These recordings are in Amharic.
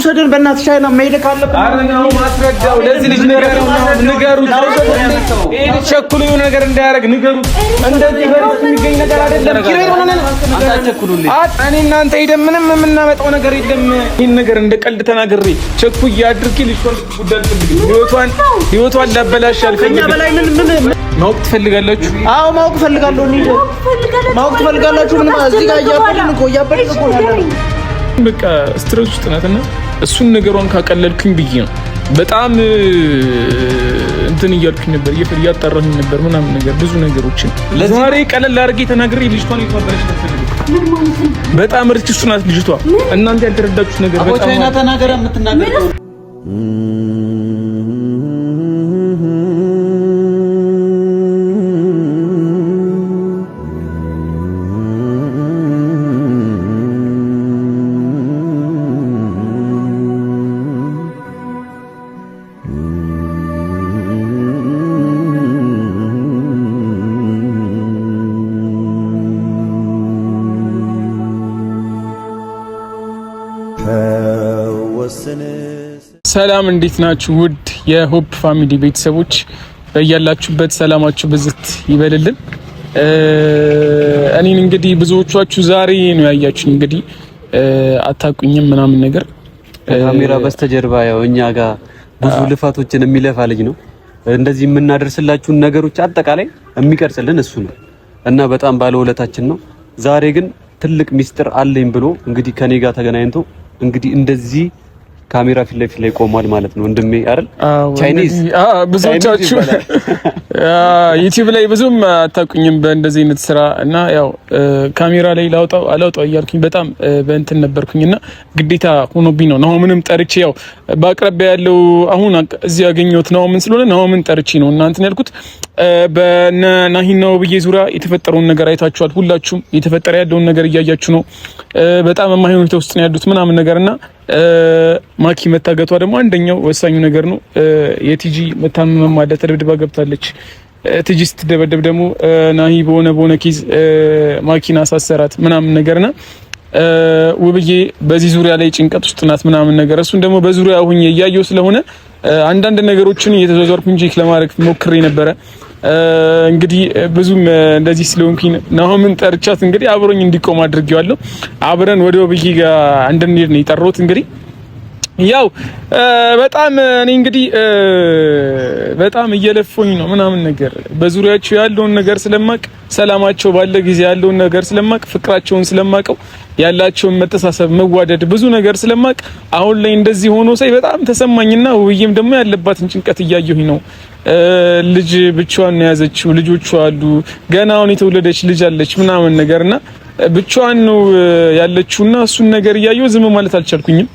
ውሰድን በእናትህ ቻይና መሄድ ካለብን ማስረዳው ለዚህ ልጅ ንገሩት። ይሄ ልጅ ቸኩሎ የሆነ ነገር እንዳያደርግ ንገሩት። እንደዚህ በርስ የሚገኝ ነገር አይደለም። እኔ እናንተ ሄደን ምንም የምናመጣው ነገር የለም። ይህን ነገር እንደ ቀልድ ተናግሬ ቸኩዬ አድርጌ ልጅቷን ጉዳይ አልፈልግም። ህይወቷን ላበላሽ አልፈልግም። ማወቅ ትፈልጋላችሁ? አዎ ማወቅ እፈልጋለሁ። እንሂድ። ማወቅ ትፈልጋላችሁ? ምን እዚህ ጋር እያበድን እኮ እያበድን እኮ ነው። በቃ stress ውስጥ ናትና እሱን ነገሯን ካቀለልኩኝ ብዬ ነው በጣም እንትን እያልኩኝ ነበር፣ እያጣራሁኝ ነበር ምናምን ነገር ብዙ ነገሮችን ዛሬ ቀለል አድርጌ ተናግሬ ልጅቷን የተባበረች በጣም risk ውስጥ ናት ልጅቷ። እናንተ ያልተረዳችሁት ነገር በጣም ቻይና ተናገረ የምትናገረው ሰላም እንዴት ናችሁ? ውድ የሆፕ ፋሚሊ ቤተሰቦች በያላችሁበት ሰላማችሁ ብዝት ይበልልን። እኔን እንግዲህ ብዙዎቻችሁ ዛሬ ነው ያያችሁኝ፣ እንግዲህ አታውቁኝም ምናምን ነገር ካሜራ በስተጀርባ ያው እኛ ጋር ብዙ ልፋቶችን የሚለፋ ልጅ ነው። እንደዚህ የምናደርስላችሁን ነገሮች አጠቃላይ የሚቀርጽልን እሱ ነው እና በጣም ባለውለታችን ነው። ዛሬ ግን ትልቅ ሚስጥር አለኝ ብሎ እንግዲህ ከኔ ጋር ተገናኝቶ እንግዲህ እንደዚህ ካሜራ ፊት ለፊት ላይ ቆሟል ማለት ነው። ወንድሜ አይደል? ቻይኒዝ ብዙዎቻችሁ ዩቲዩብ ላይ ብዙም አታውቁኝም በእንደዚህ አይነት ስራ እና ያው ካሜራ ላይ ላውጣው አላውጣው እያልኩኝ በጣም በእንትን ነበርኩኝ እና ግዴታ ሆኖብኝ ነው ናሆምንም ጠርቼ ያው በአቅራቢያ ያለው አሁን እዚህ ያገኘሁት ናሆምን ስለሆነ ናሆምን ጠርቼ ነው እና እንትን ያልኩት። በነ ናሂና ውብዬ ዙሪያ የተፈጠረውን ነገር አይታችኋል። ሁላችሁም የተፈጠረ ያለውን ነገር እያያችሁ ነው። በጣም የማይሆን ሁኔታ ውስጥ ነው ያሉት ምናምን ነገርና ማኪ መታገቷ ደግሞ አንደኛው ወሳኙ ነገር ነው። የቲጂ መታመም አለ፣ ተደብድባ ገብታለች። ቲጂ ስትደበደብ ደግሞ ናሂ በሆነ በሆነ case ማኪን አሳሰራት ምናምን ነገርና ውብዬ በዚህ ዙሪያ ላይ ጭንቀት ውስጥ ናት ምናምን ነገር እሱን ደግሞ በዙሪያ ሁኜ እያየው ስለሆነ አንዳንድ ነገሮችን እየተዟዟርኩኝ check ለማድረግ ሞክሬ ነበረ። እንግዲህ ብዙም እንደዚህ ስለሆንኩኝ ናሆምን ጠርቻት እንግዲህ አብሮኝ እንዲቆም አድርጌዋለሁ። አብረን ወደ ውብዬ ጋር እንድንሄድ ነው የጠራሁት። እንግዲህ ያው በጣም እኔ እንግዲህ በጣም እየለፎኝ ነው ምናምን ነገር በዙሪያቸው ያለውን ነገር ስለማቅ ሰላማቸው ባለ ጊዜ ያለውን ነገር ስለማቅ ፍቅራቸውን ስለማቀው ያላቸውን መተሳሰብ፣ መዋደድ ብዙ ነገር ስለማቅ አሁን ላይ እንደዚህ ሆኖ ሳይ በጣም ተሰማኝና ውብዬም ደግሞ ያለባትን ጭንቀት እያየሁኝ ነው። ልጅ ብቻዋን ነው የያዘችው፣ ልጆቹ አሉ፣ ገና አሁን የተወለደች ልጅ አለች ምናምን ነገርና ብቻዋን ነው ያለችውና እሱን ነገር እያየሁ ዝም ማለት አልቻልኩኝም።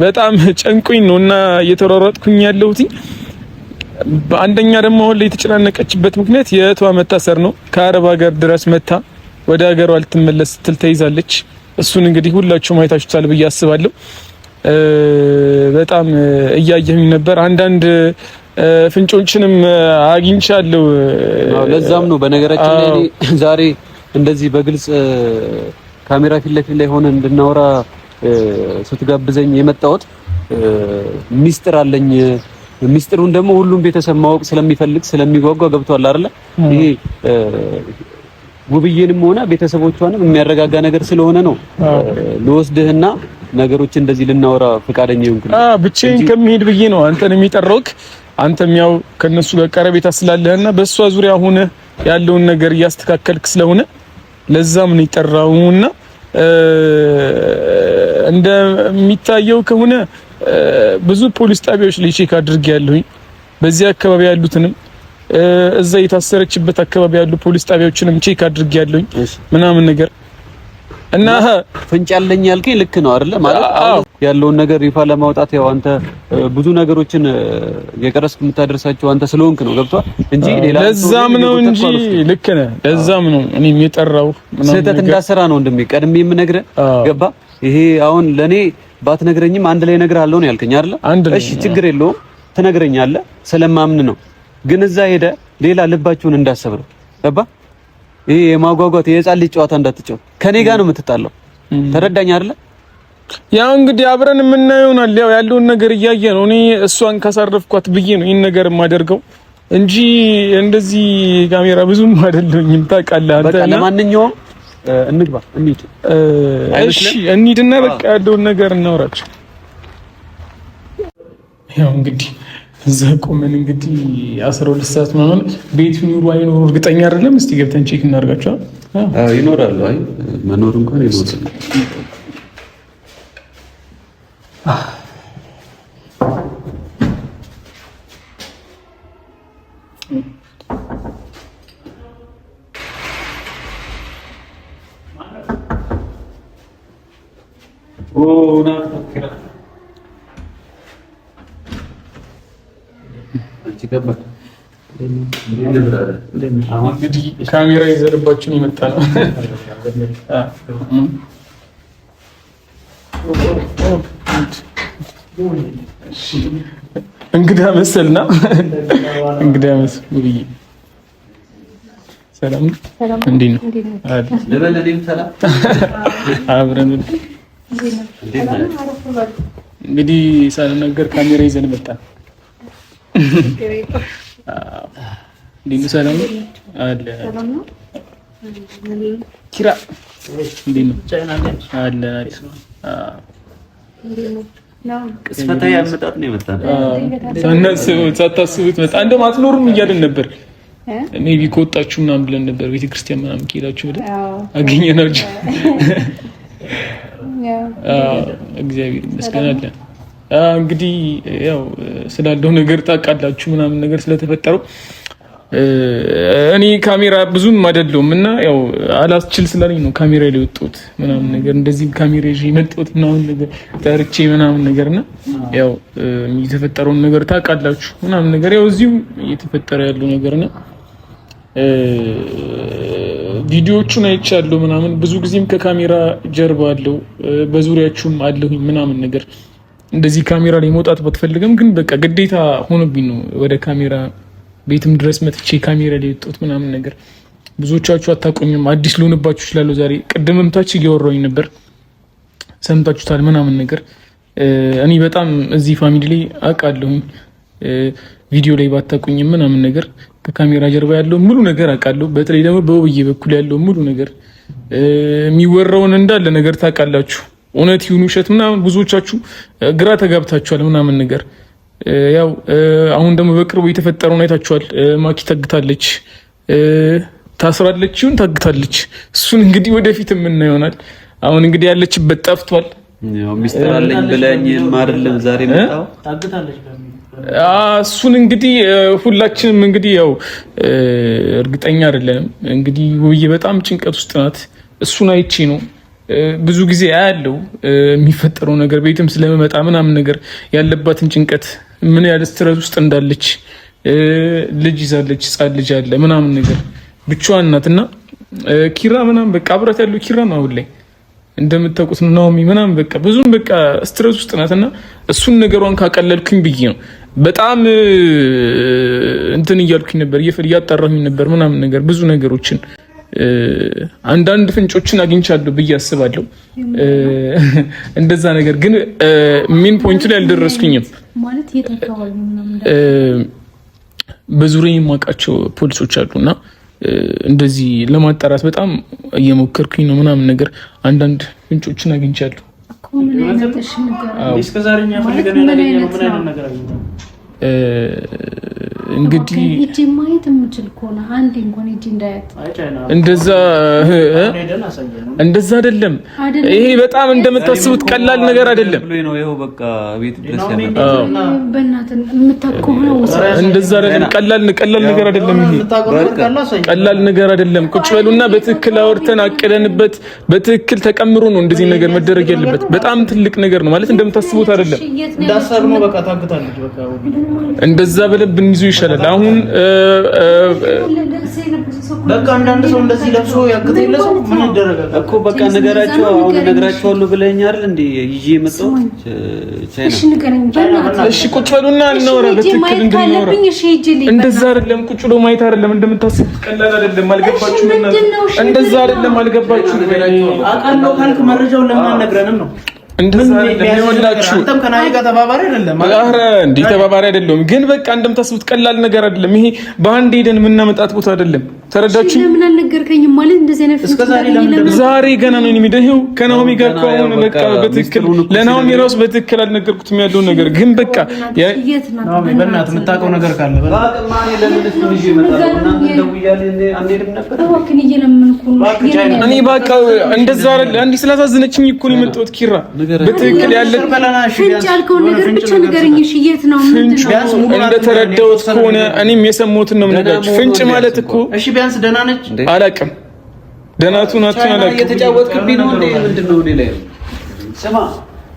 በጣም ጨንቁኝ ነው እና እየተሯሯጥኩኝ ያለሁት። አንደኛ ደግሞ አሁን ላይ የተጨናነቀችበት ምክንያት የእህቷ መታሰር ነው። ከአረብ ሀገር ድረስ መታ ወደ ሀገሯ ልትመለስ ስትል ተይዛለች። እሱን እንግዲህ ሁላችሁም አይታችሁታል ብዬ አስባለሁ። በጣም እያየሁኝ ነበር። አንዳንድ ፍንጮችንም አግኝቻለሁ። ለዛም ነው በነገራችን ላይ ዛሬ እንደዚህ በግልጽ ካሜራ ፊት ለፊት ላይ ሆነን እንድናወራ ስትጋብዘኝ የመጣሁት ሚስጥር አለኝ። ሚስጥሩን ደግሞ ሁሉም ቤተሰብ ማወቅ ስለሚፈልግ ስለሚጓጓ ገብቷል አይደለ? ይሄ ውብዬንም ሆነ ቤተሰቦቿንም የሚያረጋጋ ነገር ስለሆነ ነው ልወስድህና ነገሮች እንደዚህ ልናወራ ፈቃደኛ ይሁን። ብቻዬን ከሚሄድ ብዬ ነው አንተን የሚጠራውክ። አንተም ያው ከነሱ ጋር ቀረቤታ ስላለህና በእሷ ዙሪያ ሆነ ያለውን ነገር እያስተካከልክ ስለሆነ ለዛም ነው የጠራውና እንደሚታየው ከሆነ ብዙ ፖሊስ ጣቢያዎች ላይ check አድርጌያለሁኝ። በዚህ አካባቢ ያሉትንም እዛ የታሰረችበት አካባቢ ያሉ ፖሊስ ጣቢያዎችንም check አድርጌያለሁኝ ምናምን ነገር እና ፍንጭ ያለኝ ያልከኝ ልክ ነው አይደለ? ማለት ያለውን ነገር ይፋ ለማውጣት ያው አንተ ብዙ ነገሮችን የቀረስክ የምታደርሳቸው አንተ ስለሆንክ ነው። ገብቷል እንጂ ሌላ ለዛም ነው እንጂ ልክ ነህ። ለዛም ነው እኔም የጠራው ስህተት እንዳሰራ ነው እንደሚ ቀድሜ የምነግርህ ገባ። ይሄ አሁን ለኔ ባትነግረኝም አንድ ላይ እነግርሃለሁ ነው ያልከኝ አይደለ? እሺ ችግር የለውም ትነግረኛለህ፣ ስለማምን ነው። ግን እዛ ሄደ ሌላ ልባችሁን እንዳሰብረው ገባ። ይሄ የማጓጓት የህፃን ልጅ ጨዋታ እንዳትጫወት። ከኔ ጋር ነው የምትጣለው። ተረዳኝ አይደለ? ያው እንግዲህ አብረን የምናየው ይሆናል። ያው ያለውን ነገር እያየ ነው። እኔ እሷን ካሳረፍኳት ብዬ ነው ይህን ነገር የማደርገው እንጂ እንደዚህ ካሜራ ብዙም አይደለሁኝም ታውቃለህ አንተ። በቃ ለማንኛውም እንግባ፣ እንሂድ። እሺ እንሂድና በቃ ያለውን ነገር እናውራቸው። ያው እንግዲህ እዛ ቆመን እንግዲህ 12 ሰዓት ምናምን ቤት ይኑሩ አይኑሩ እርግጠኛ አይደለም። እስቲ ገብተን check እናድርጋቸው። አዎ ይኖራሉ። አይ መኖር እንኳን ይኖራሉ። እንግዲህ ካሜራ ይዘንባችሁን የመጣ ነው። እንግዳ መሰልና እንግዳ መሰል ውብዬ፣ ሰላም እንዴት ነው? አብረን እንግዲህ ሳልናገር ካሜራ ይዘን መጣ። እንዴት ነው? ሰላም አለ። ኪራ እንዴት ነው? አለ ቅስፈታዊ አመጣጥ ነው የመጣነው። ሳታስቡት መጣ። እንደውም አትኖሩም እያልን ነበር። maybe ከወጣችሁ ምናምን ብለን ነበር። ቤተክርስቲያን ምናምን ከሄዳችሁ ብለን አገኘናችሁ። እግዚአብሔር ይመስገን አለን። እንግዲህ ያው ስላለው ነገር ታውቃላችሁ ምናምን ነገር ስለተፈጠረው እኔ ካሜራ ብዙም አይደለሁም እና ያው አላስችል ስላለኝ ነው ካሜራ ላይ ወጣሁት ምናምን ነገር እንደዚህ ካሜራ ይዤ የመጣሁት ምናምን ነገር ጠርቼ ምናምን ነገር እና ያው የተፈጠረውን ነገር ታውቃላችሁ ምናምን ነገር ያው እዚሁ እየተፈጠረ ያለው ነገር እና ቪዲዮዎቹን አይቻለሁ ምናምን ብዙ ጊዜም ከካሜራ ጀርባ አለው በዙሪያችሁም አለሁኝ ምናምን ነገር እንደዚህ ካሜራ ላይ መውጣት ባትፈልግም ግን በቃ ግዴታ ሆኖብኝ ነው ወደ ካሜራ ቤትም ድረስ መጥቼ ካሜራ ላይ ወጣሁት ምናምን ነገር። ብዙዎቻችሁ አታውቁኝም፣ አዲስ ልሆንባችሁ እችላለሁ። ዛሬ ቅድምም ታች እያወራሁኝ ነበር፣ ሰምታችሁታል ምናምን ነገር። እኔ በጣም እዚህ family ላይ አውቃለሁኝ፣ ቪዲዮ ላይ ባታውቁኝም ምናምን ነገር ከካሜራ ጀርባ ያለው ሙሉ ነገር አውቃለሁ። በተለይ ደግሞ በውብዬ በኩል ያለው ሙሉ ነገር የሚወራውን እንዳለ ነገር ታውቃላችሁ። እውነት ይሁን ውሸት ምናምን ብዙዎቻችሁ ግራ ተጋብታችኋል ምናምን ነገር። ያው አሁን ደግሞ በቅርቡ የተፈጠረውን አይታችኋል። ማኪ ታግታለች፣ ታስራለች፣ ይሁን ታግታለች። እሱን እንግዲህ ወደፊት የምናየው ይሆናል። አሁን እንግዲህ ያለችበት ጠፍቷል። ያው ሚስጥር አለኝ ብለኝ አይደለም ዛሬ መጣው። እሱን እንግዲህ ሁላችንም እንግዲህ ያው እርግጠኛ አይደለንም። እንግዲህ ውብዬ በጣም ጭንቀት ውስጥ ናት። እሱን አይቼ ነው ብዙ ጊዜ አያለው የሚፈጠረው ነገር ቤትም ስለመመጣ ምናምን ነገር ያለባትን ጭንቀት ምን ያህል stress ውስጥ እንዳለች፣ ልጅ ይዛለች፣ ሕፃን ልጅ አለ ምናምን ነገር ብቻዋን ናት እና ኪራ ምናምን በቃ አብራት ያለው ኪራ ነው አሁን ላይ እንደምታውቁት ናኦሚ ምናምን በቃ ብዙም በቃ stress ውስጥ ናት እና እሱን ነገሯን ካቀለልኩኝ ብዬ ነው በጣም እንትን እያልኩኝ ነበር፣ እያጣራሁኝ ነበር ምናምን ነገር ብዙ ነገሮችን አንዳንድ ፍንጮችን አግኝቻለሁ ብዬ አስባለሁ። እንደዛ ነገር ግን main point ኡ ላይ አልደረስኩኝም። በዙሪያ የማውቃቸው ፖሊሶች አሉና እንደዚህ ለማጣራት በጣም እየሞከርኩኝ ነው ምናምን ነገር አንዳንድ ፍንጮችን አግኝቻለሁ። እንግዲህ ሂጅ ማየት የምችል ከሆነ አንዴ እንኳን ሂጅ እንዳያት። እንደዛ እንደዛ አይደለም። ይሄ በጣም እንደምታስቡት ቀላል ነገር አይደለም። እንደዛ አይደለም። ቀላል ቀላል ነገር አይደለም። ይሄ ቀላል ነገር አይደለም። ቁጭ በሉና በትክክል አውርተን አቅደንበት በትክክል ተቀምሮ ነው እንደዚህ ነገር መደረግ ያለበት። በጣም ትልቅ ነገር ነው ማለት እንደምታስቡት አይደለም። እንደዛ ብለን ብንይዙ ይሻላል። አሁን በቃ አንዳንድ ሰው እንደዚህ ለብሶ ያግተ የለ ሰው ምን ይደረጋል እኮ በቃ ነገራቸው። አሁን እነግራቸዋለሁ ብለኸኝ አይደል እንዴ ይዤ የመጣሁት ቻይና። እሺ ቁጭ በሉና እናወራ በትክክል እንድናወራ። እንደዛ አይደለም ቁጭ ብሎ ማየት አይደለም እንደምታስቡት ቀላል አይደለም። አልገባችሁም? እንደዛ አይደለም አልገባችሁም? አውቃለሁ ካልክ መረጃውን ለምን አልነግረንም ነው እንደዛ አይደለም። አንተም ከናሂ ጋር ተባባሪ አይደለም። ኧረ እንዴ ተባባሪ አይደለም፣ ግን በቃ እንደምታስቡት ቀላል ነገር አይደለም። ይሄ በአንድ ሄደን የምናመጣት ቦታ አይደለም። ተረዳችሁ? ለምን አልነገርከኝም? ማለት እንደዚህ አይነት ዛሬ ገና ነው የሚደው ከናሆሚ ጋር እኮ አሁን በቃ በትክክል ለናሆሚ ራሱ በትክክል አልነገርኩትም ያለውን ነገር ግን በቃ በእናትህ የምታውቀው ነገር ካለ እኔ በቃ እንደዛ አይደል እንዲህ ስላሳዘነችኝ እኮ ነው የመጣሁት ኪራ በትክክል ያለ ፍንጭ ያልከውን ነገር ብቻ ንገረኝ። እሺ የት ነው? እንደተረዳሁት ከሆነ እኔም የሰማሁትን ነው የምነግራችሁ። ፍንጭ ማለት እኮ እሺ ቢያንስ ደህና ነች? አላውቅም። ደህና ትሁን አትሁን አላውቅም። እየተጫወትክብኝ ነው እንዴ? ምንድን ነው እኔ ላይ ስማ፣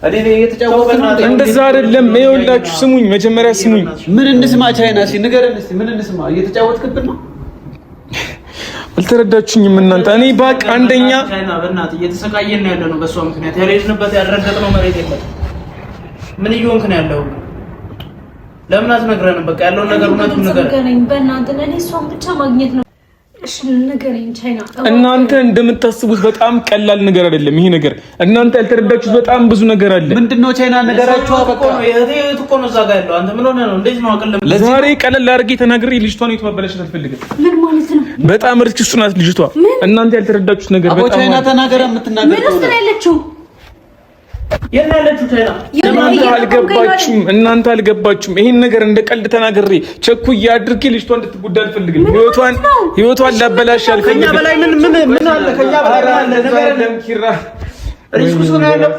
እኔ ላይ እየተጫወትክ ነው። እንደዛ አይደለም። ይኸውላችሁ ስሙኝ፣ መጀመሪያ ስሙኝ። ምን እንስማ? ቻይና እስኪ ንገረን እስኪ ምን እንስማ? እየተጫወትክብን ነው። አልተረዳችሁኝም እናንተ። እኔ ባቅ አንደኛ ቻይና በእናትህ እየተሰቃየን ነው ያለነው በእሷ ምክንያት። ያልሄድንበት ያልረገጥነው መሬት የለም። ምን እየሆንክ ነው ያለው? ለምን አትነግረንም? በቃ ያለውን ነገር እውነቱን ንገረን። በእናትህ እኔ እሷን ብቻ ማግኘት ነው። እሺ ንገረኝ ቻይና። እናንተ እንደምታስቡት በጣም ቀላል ነገር አይደለም ይሄ ነገር። እናንተ ያልተረዳችሁት በጣም ብዙ ነገር አለ። ምንድነው ቻይና ነገራችሁ? በቃ እህት እኮ ነው እዛ ጋር ያለው። አንተ ምን ሆነህ ነው? እንዴት ነው አቀለም? ዛሬ ቀለል አድርጌ ተናግሬ ልጅቷን የቱ ማበላሸት አልፈልግም። ምን ማለት ነው? በጣም risk ውስጥ ናት ልጅቷ። እናንተ ያልተረዳችሁት ነገር በጣም ቻይና ተናገረ። የምትናገር ምን ውስጥ ነው ያለችው? እናንተ አልገባችሁም። እናንተ አልገባችሁም። ይሄን ነገር እንደ ቀልድ ተናግሬ ቸኩዬ አድርጌ ልጅቷ እንድትጎዳ አልፈልግም። ህይወቷን ህይወቷን ላበላሽ አልፈልግም። ከኛ በላይ ምን ምን ምን አለ? ከኛ በላይ ምን አለ? ነገር ኪራ risk ውስጥ ነው ያለው።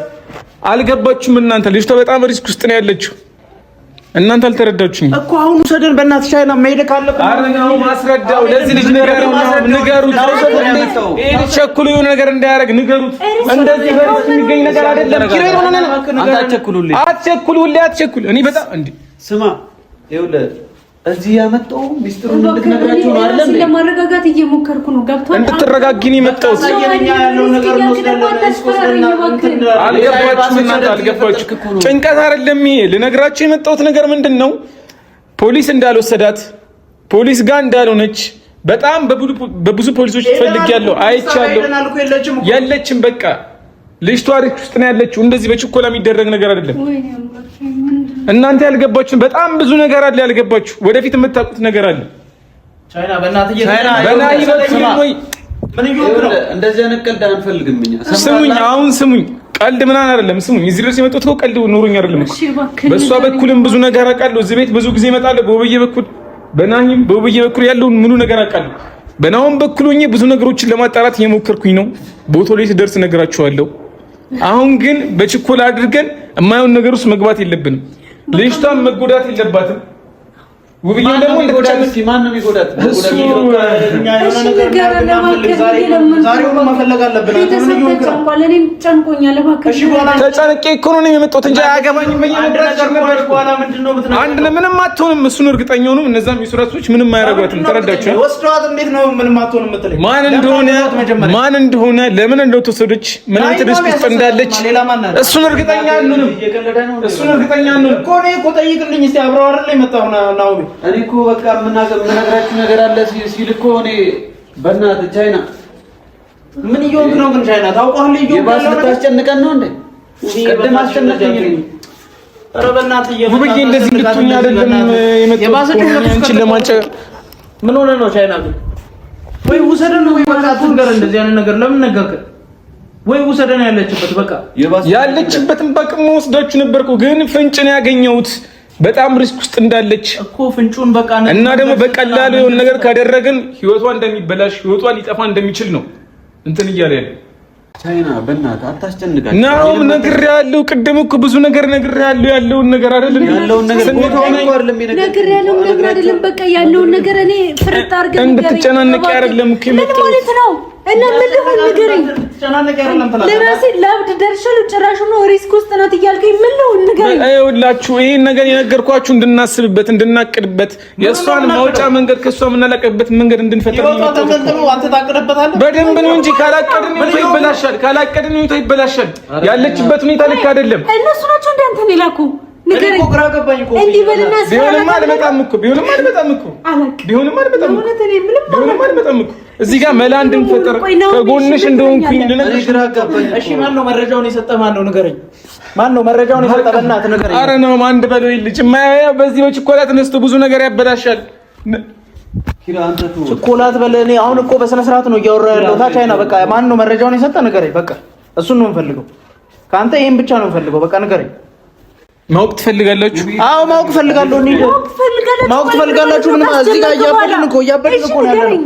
አልገባችሁም እናንተ። ልጅቷ በጣም risk ውስጥ ነው ያለችው። እናንተ አልተረዳችሁኝ እኮ። አሁን ውሰደን በእናትህ ቻይና መሄድ ካለብን ኧረ ነው ማስረዳው። ለዚህ ልጅ ንገረው፣ ንገሩት። ይሄ ልጅ ቸኩሎ የሆነ ነገር እንዳያደርግ ንገሩት። እንደዚህ በ risk የሚገኝ ነገር አይደለም። ኪራ የሆነ አንተ አትቸኩሉልኝ፣ አትቸኩል፣ አትቸኩል። እኔ በጣም እንዴ ስማ፣ ይኸውልህ እዚህ ያመጣው ሚስጥሩን እንድትነግራችሁ ነው አይደል? ለማረጋጋት እየሞከርኩ ነው። ገብቶሃል? እንድትረጋጊ ነው የመጣሁት። አልገባችሁም እናንተ አልገባችሁ። ጭንቀት አይደለም ይሄ። ልነግራችሁ የመጣሁት ነገር ምንድን ነው? ፖሊስ እንዳልወሰዳት ፖሊስ ጋር እንዳልሆነች በጣም በብዙ ፖሊሶች ትፈልጊያለሁ፣ አይቻለሁ። የለችም። በቃ ልጅቷ risk ውስጥ ነው ያለችው። እንደዚህ በችኮላ የሚደረግ ነገር አይደለም። እናንተ ያልገባችሁ በጣም ብዙ ነገር አለ። ያልገባችሁ ወደፊት የምታውቁት ነገር አለ። በናሂ በኩል ወይ እንደዚህ አይነት ቀልድ አንፈልግም እኛ። ስሙኝ፣ አሁን ስሙኝ፣ ቀልድ ምናምን አይደለም። ስሙኝ፣ እዚህ ድረስ የመጡት እኮ ቀልድ ኑሮኝ አይደለም እኮ። በእሷ በኩልም ብዙ ነገር አውቃለሁ። እዚህ ቤት ብዙ ጊዜ እመጣለሁ። በውብዬ በኩል በናሂም በውብዬ በኩል ያለውን ምኑ ነገር አውቃለሁ። በናሁም በኩል ሆኜ ብዙ ነገሮችን ለማጣራት እየሞከርኩኝ ነው። ቦታው ላይ ስደርስ እነግራችኋለሁ። አሁን ግን በችኮላ አድርገን የማይሆን ነገር ውስጥ መግባት የለብንም። ልጅቷን መጎዳት የለባትም። ውብዬ ደግሞ ማን ነው የሚጎዳት? ተጨንቄ እኮ ነው የመጣሁት እንጂ አያገባኝም። አንድ ምንም አትሆንም። እሱን እርግጠኛ ሆኖ እነዛም የሱራቶች ምንም አያደርጓትም። ተረዳችሁ? ማን እንደሆነ ማን እንደሆነ ለምን እንደተወሰደች ምን አይነት risk ውስጥ እንዳለች እሱን እርግጠኛ አንሆንም። እሱን እርግጠኛ አንሆንም እኮ እኔ እኮ ጠይቅልኝ እስኪ አብረው አይደል የመጣሁ ናኦሚ እኔ እኮ በቃ የምነግራችሁ ነገር አለ ሲል እኮ እኔ በእናትህ ቻይና ምን እየሆንክ ነው ግን? ቻይና ታውቀዋለህ? የባስ ልታስጨንቀን ነው እንዴ? ቅድም አስጨነቀኝ። ኧረ በእናትህ ውብዬ እንደዚህ እንድትሆኝ አይደለም የመጣሁት አንቺን ለማንጨ ምን ሆነህ ነው ቻይና ግን? ወይ ውሰደን ወይ በቃ አትንገር። እንደዚህ አይነት ነገር ለምን ነገርክ? ወይ ውሰደን ያለችበት በቃ ያለችበትን በቅም ወስዳችሁ ነበርኩ፣ ግን ፍንጭ ነው ያገኘሁት በጣም risk ውስጥ እንዳለች እኮ ፍንጩን በቃ እና ደግሞ በቀላሉ የሆነ ነገር ካደረግን ህይወቷ እንደሚበላሽ ህይወቷ ሊጠፋ እንደሚችል ነው እንትን እያለ ያለ ቻይና በእናትህ አታስጨንቃቸው። ናኦም ነግሬሃለሁ። ቅድም እኮ ብዙ ነገር ነግሬሃለሁ። ያለውን ነገር አይደለም ያለውን ነገር ነግሬሃለሁ ነገር አይደለም በቃ ያለውን ነገር እኔ ፍርጥ አድርገህ እንድትጨናነቂ አይደለም እኮ የመጣሁት። ምን ማለት ነው? እና ምን ልሁን ንገረኝ። ለራሴ ላብድ ደርሻለሁ። ጭራሽ ነው risk ውስጥ ናት እያልከኝ ምን ልሁን ንገረኝ። ይኸውላችሁ ይሄን ነገር የነገርኳችሁ እንድናስብበት፣ እንድናቅድበት የእሷን ማውጫ መንገድ ከእሷ የምናላቀቅበት መንገድ እንድንፈጥር ነው። በደንብ ነው እንጂ ካላቀድን ሁኔታ ይበላሻል። ካላቀድን ሁኔታ ይበላሻል። ያለችበት ሁኔታ ልክ አይደለም። እነሱ ናቸው እንደ አንተን የላኩ ንገረኝ። ግራ ገባኝ እኮ። እንዲህ በልና ቢሆንማ አልመጣም እኮ ቢሆንማ አልመጣም እኮ ቢሆንማ አልመጣም እኮ ቢሆንማ አልመጣም እኮ። እዚህ ጋር መላ እንድንፈጥር ከጎንሽ እንደሆንኩኝ ልነግርሽ። እሺ ማን ነው መረጃውን የሰጠህ? ማን ነው ንገረኝ። ማን ነው መረጃውን የሰጠህ? በእናትህ ንገረኝ። ኧረ ነው አንድ በለው ልጅ የማያየው በዚህ በችኮላ ተነስቶ ብዙ ነገር ያበላሻል። ችኮላት በለ። እኔ አሁን እኮ በስነ ስርዓት ነው እያወራ ያለው። ቻይና በቃ ማን ነው መረጃውን የሰጠህ? ንገረኝ። በቃ እሱን ነው የምፈልገው ከአንተ፣ ይሄን ብቻ ነው የምፈልገው። በቃ ንገረኝ። ማወቅ ትፈልጋላችሁ? አዎ ማወቅ እፈልጋለሁ። እንሂድ። ማወቅ ትፈልጋላችሁ? ምንም እዚህ ጋር እያበድን እኮ እያበድን እኮ ነው ያለነው።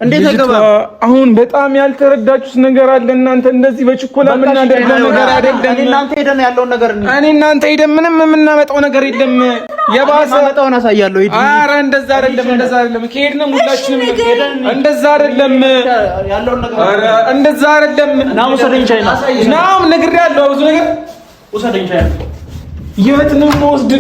እንዴት አይገባም? አሁን በጣም ያልተረዳችሁት ነገር አለ። እናንተ እንደዚህ በችኮላ የምናደርገው ነገር አይደለም። እኔ እናንተ ሄደን ያለውን ነገር እኔ እናንተ ሄደን ምንም የምናመጣው ነገር የለም። የባሰ ማመጣውን አሳያለሁ። ሂድ። ኧረ እንደዛ አይደለም፣ እንደዛ አይደለም። ከሄድንም ሁላችንም እንደዛ አይደለም፣ ያለውን ነገር ኧረ እንደዛ አይደለም። ና ውሰደኝ ቻይና። ናም ነግሬሃለሁ፣ ብዙ ነገር ውሰደኝ ቻይና። የት ነው የምወስድ?